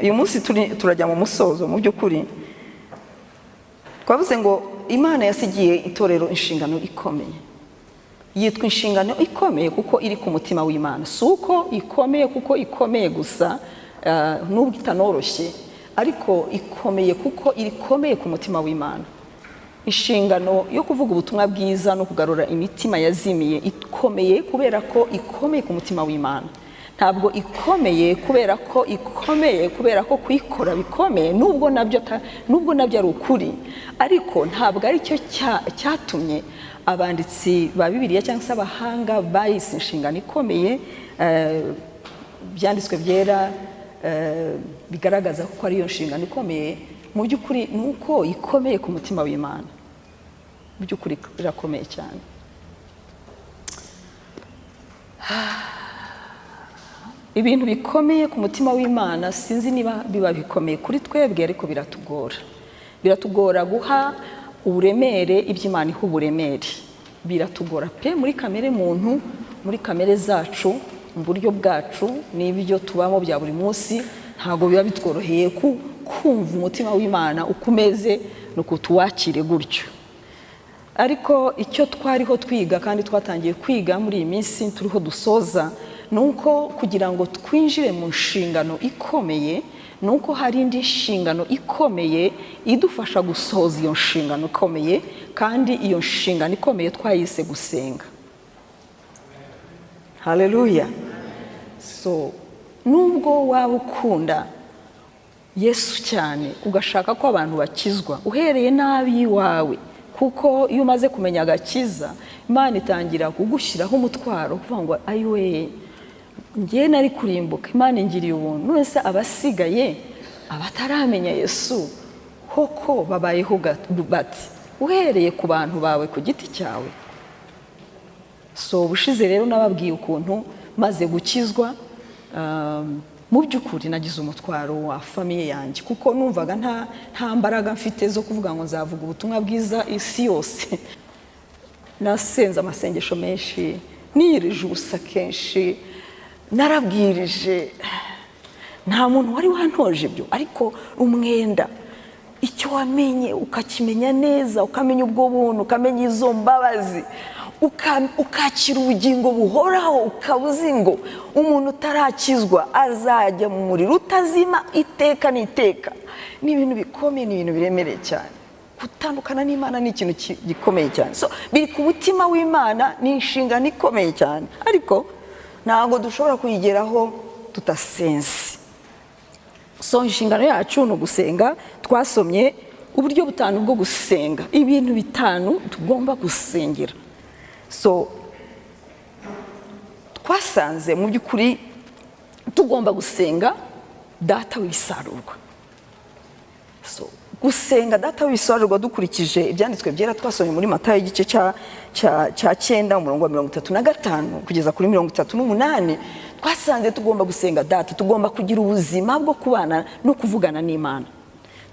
Uyu munsi turajya mu musozo. Mu by'ukuri twavuze ngo Imana yasigiye itorero inshingano ikomeye. Yitwa inshingano ikomeye kuko iri ku mutima w'Imana. Si uko ikomeye kuko ikomeye gusa, nubwo itanoroshye, ariko ikomeye kuko irikomeye ku mutima w'Imana. Inshingano yo kuvuga ubutumwa bwiza no kugarura imitima yazimiye ikomeye kubera ko ikomeye ku mutima w'Imana. Ntabwo ikomeye kubera ko ikomeye kubera ko kuyikora bikomeye, nubwo nabyo ari ukuri, ariko ntabwo ari cyo cyatumye abanditsi ba Bibiliya cyangwa se abahanga bayise inshingano ikomeye. Ibyanditswe byera bigaragaza ko ariyo nshingano ikomeye. Mu by'ukuri ni uko ikomeye ku mutima w'Imana. Mu by'ukuri irakomeye cyane. Ibintu bikomeye ku mutima w'Imana, sinzi niba biba bikomeye kuri twebwe, ariko biratugora. Biratugora guha uburemere ibyo Imana iha uburemere. Biratugora pe, muri kamere muntu, muri kamere zacu, mu buryo bwacu n'ibyo tubamo bya buri munsi, ntabwo biba bitworoheye kumva umutima w'Imana uko umeze, ni uko tuwakire gutyo. Ariko icyo twariho twiga, kandi twatangiye kwiga muri iyi minsi turiho dusoza, ni uko kugira ngo twinjire mu nshingano ikomeye, ni uko hari indi nshingano ikomeye idufasha gusohoza iyo nshingano ikomeye, kandi iyo nshingano ikomeye twayise gusenga. Haleluya! So nubwo waba ukunda Yesu cyane, ugashaka ko abantu bakizwa, uhereye nabi iwawe, kuko iyo umaze kumenya agakiza, Imana itangira kugushyiraho umutwaro, kuvuga ngo: "Ayiwe, ngewe nari kurimbuka, Imana ingiriye ubuntu, none se abasigaye, abataramenya Yesu, koko babayeho bati?" Uhereye ku bantu bawe ku giti cyawe. So ubushize rero nababwiye ukuntu maze gukizwa, mu by'ukuri nagize umutwaro wa famille yanjye, kuko numvaga nta mbaraga mfite zo kuvuga ngo nzavuga ubutumwa bwiza isi yose. Nasenze amasengesho menshi, niyirije ubusa kenshi, narabwirije. Nta muntu wari wantoje ibyo, ariko umwenda, icyo wamenye ukakimenya neza, ukamenya ubwo buntu, ukamenya izo mbabazi, ukakira ubugingo buhoraho, ukaba uzi ngo umuntu utarakizwa azajya mu muriro utazima iteka n'iteka. Ni ibintu bikomeye, ni ibintu biremereye cyane. Gutandukana n'Imana ni ikintu gikomeye cyane. So biri ku mutima w'Imana, ni inshingano ikomeye cyane, ariko ntabwo dushobora kuyigeraho tudasenze. So inshingano yacu ni ugusenga. Twasomye uburyo butanu bwo gusenga, ibintu bitanu tugomba gusengera. So twasanze mu by'ukuri tugomba gusenga Data w'ibisarurwa. So gusenga Data w'ibisarurwa, dukurikije ibyanditswe byera twasomye muri Matayo igice cya 9, umurongo wa 35 kugeza kuri 38, twasanze tugomba gusenga Data. Tugomba kugira ubuzima bwo kubana no kuvugana n'Imana.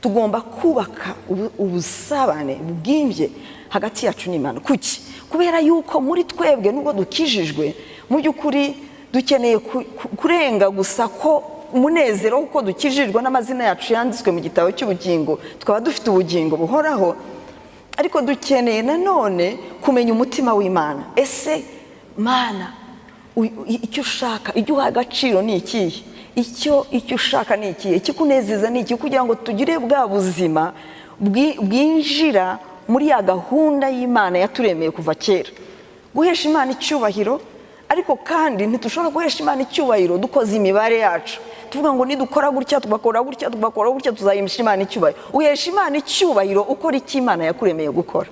Tugomba kubaka ubusabane bwimbye hagati yacu n'Imana. Kuki? Kubera yuko muri twebwe, nubwo dukijijwe, mu by'ukuri dukeneye kurenga gusa ko umunezero kuko dukijijwe n'amazina yacu yanditswe mu gitabo cy'ubugingo, tukaba dufite ubugingo buhoraho, ariko dukeneye nanone kumenya umutima w'Imana. Ese Mana, icyo ushaka, icyo uha agaciro ni ikihe? Icyo ushaka ni ikihe? Ikikunezeza ni iki? Kugira ngo tugire bwa buzima bwinjira muri ya gahunda y'Imana yaturemeye kuva kera, guhesha Imana icyubahiro. Ariko kandi ntitushobora guhesha Imana icyubahiro dukoze imibare yacu, tuvuga ngo nidukora gutya, tugakora gutya, tugakora gutya, tuzahesha Imana icyubahiro. Uhesha Imana icyubahiro ukora icyo Imana yakuremeye gukora.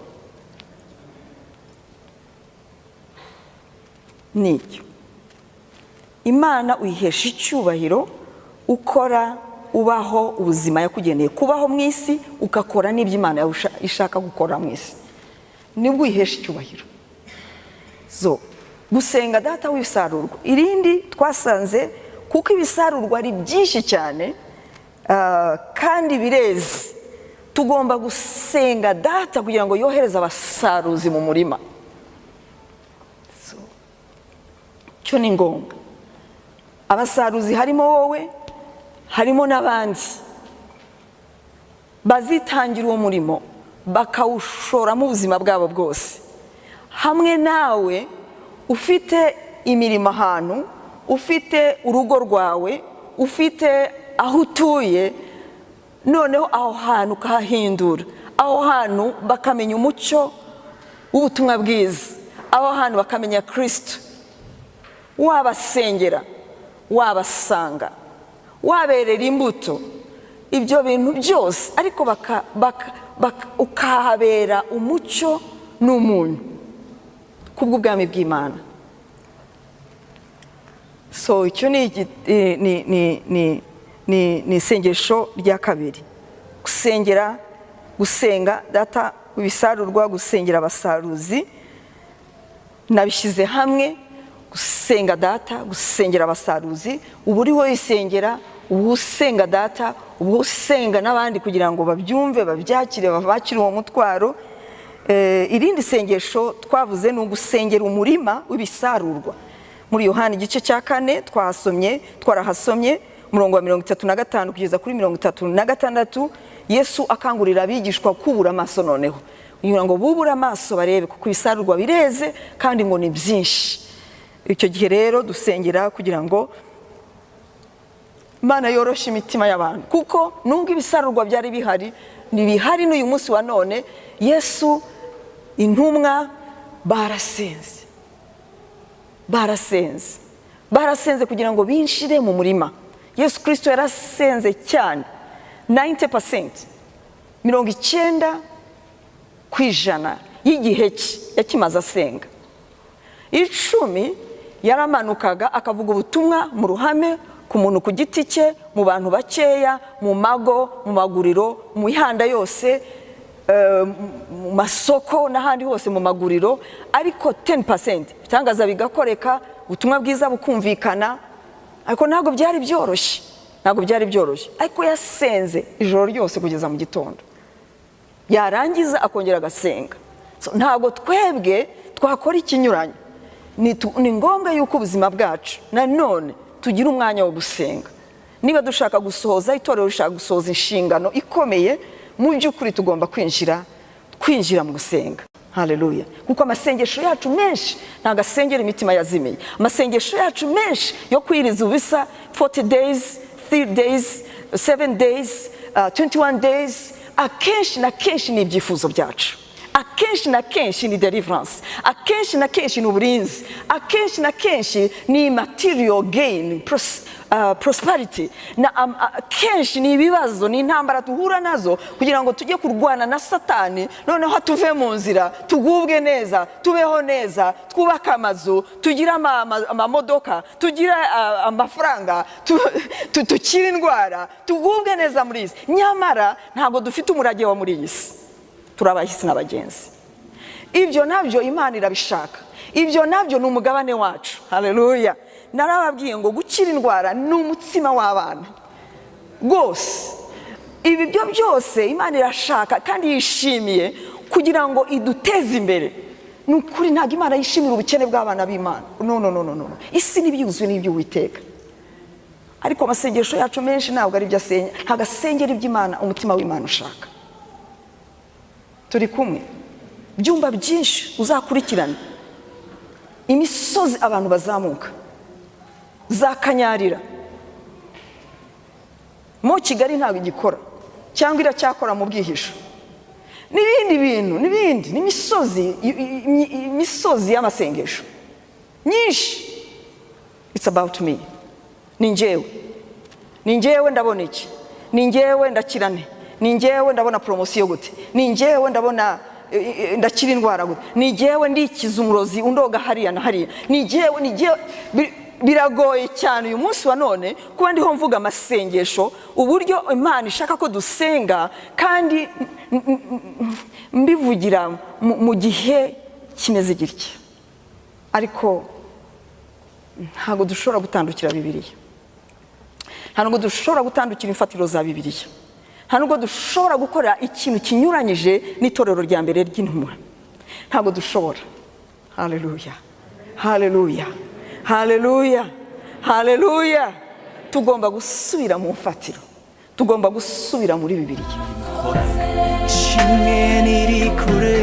Nicyo Imana uyihesha icyubahiro ukora, ubaho ubuzima yakugeneye kubaho mu isi, ugakora n'ibyo Imana ishaka gukora mu isi, nibwo uyihesha icyubahiro. So gusenga Data w'ibisarurwa. Irindi twasanze, kuko ibisarurwa ari byinshi cyane, kandi bireze, tugomba gusenga Data kugira ngo yohereze abasaruzi mu murima. So, cyo ni ngombwa. Abasaruzi harimo wowe. Harimo n'abandi bazitangira uwo murimo, bakawushoramo ubuzima bwabo bwose, hamwe nawe ufite imirimo ahantu, ufite urugo rwawe, ufite aho utuye. Noneho aho hantu ukahahindura, aho hantu bakamenya umucyo w'ubutumwa bwiza, aho hantu bakamenya Kirisito. Wabasengera, wabasanga, waberera imbuto, ibyo bintu byose, ariko ukahabera umucyo n'umunyu kubw'ubwami bw'Imana. So icyo ni isengesho rya kabiri: gusengera, gusenga Data w'ibisarurwa, gusengera abasaruzi. Nabishyize hamwe: gusenga Data, gusengera abasaruzi. Uba uriho wisengera, uba usenga Data, uba usenga n'abandi kugira ngo babyumve, babyakire, bakire uwo mutwaro. Irindi sengesho twavuze ni ugusengera umurima w'ibisarurwa. Muri Yohani igice cya 4 twahasomye, twarahasomye umurongo wa 35 kugeza kuri 36. Yesu akangurira abigishwa kubura amaso noneho, kugira ngo bubure amaso barebe, kuko ibisarurwa bireze kandi ngo ni byinshi. Icyo gihe rero dusengera kugira ngo Imana yoroshye imitima y'abantu, kuko nubwo ibisarurwa byari bihari, ntibihari n'uyu munsi wa none. Yesu, intumwa barasenze, barasenze, barasenze kugira ngo binjire mu murima. Yesu Kirisito yarasenze cyane. 90%, 90% y'igihe cye yakimaze asenga. 10 yaramanukaga akavuga ubutumwa mu ruhame, ku muntu ku giti cye, mu bantu bakeya, mu mago, mu maguriro, mu mihanda yose, mu masoko n'ahandi hose, mu maguriro. Ariko 10% ibitangaza bigakoreka, ubutumwa bwiza bukumvikana. Ariko ntabwo byari byoroshye, ntabwo byari byoroshye. Ariko yasenze ijoro ryose kugeza mu gitondo, yarangiza akongera agasenga. So, ntabwo twebwe twakora ikinyuranyo. Ni ngombwa yuko ubuzima bwacu nanone tugira umwanya wo gusenga. Niba dushaka gusohoza itorero, rishaka gusohoza inshingano ikomeye, mu by'ukuri tugomba kwinjira mu gusenga. Haleluya! Kuko amasengesho yacu menshi ntabwo asengera imitima yazimiye. Amasengesho yacu menshi yo kwiriza ubusa, 40 days, 3 days, 7 days, 21 days, akenshi na kenshi ni ibyifuzo byacu, akenshi na kenshi ni deliverance, akenshi na kenshi ni uburinzi, akenshi na kenshi ni material gain, prosperity, na akenshi ni ibibazo, ni intambara duhura nazo kugira ngo tujye kurwana na Satani, noneho tuve mu nzira, tugubwe neza, tubeho neza, twubake amazu, tugire amamodoka, tugire amafaranga, tukire indwara, tugubwe neza muri iyi si. Nyamara ntabwo dufite umurage wo muri iyi si, turi abahisi n'abagenzi. Ibyo nabyo Imana irabishaka, ibyo nabyo ni umugabane wacu. Haleluya! Narababwiye ngo gukira indwara ni umutsima w'abana rwose. Ibi byo byose Imana irashaka kandi yishimiye kugira ngo iduteze imbere. Ni ukuri, ntabwo Imana yishimira ubukene bw'abana b'Imana. No, no, no, no, no. Isi n'ibyuzuye n'iby'Uwiteka. Ariko amasengesho yacu menshi ntabwo ari byo asenya, ntabwo asengera iby'Imana, umutima w'Imana ushaka. Turi kumwe? Byumba byinshi uzakurikirana imisozi abantu bazamuka za Kanyarira mo Kigali, ntabwo igikora cyangwa iracyakora mu bwihisho, n'ibindi bintu n'ibindi, n'imisozi, imisozi y'amasengesho nyinshi. It's about me, ni njyewe, ni njyewe. Ndabona iki? Ni njyewe. Ndakirane, ni njyewe. Ndabona promotion gute? Ni njyewe. Ndabona ndakira indwara gute? Ni njyewe. Ndikiza umurozi undoga hariya na hariya. Ni njyewe, ni njyewe. Biragoye cyane uyu munsi wa none kuba ndiho mvuga amasengesho, uburyo Imana ishaka ko dusenga, kandi mbivugira mu gihe kimeze gitya. Ariko ntabwo dushobora gutandukira Bibiliya, ntabwo dushobora gutandukira imfatiro za Bibiliya, nta nubwo dushobora gukora ikintu kinyuranyije n'itorero rya mbere ry'intumwa. Ntabwo dushobora. Haleluya, haleluya, haleluya, haleluya! Tugomba gusubira mu mfatiro, tugomba gusubira muri Bibiliya. Ishimwe niri kure.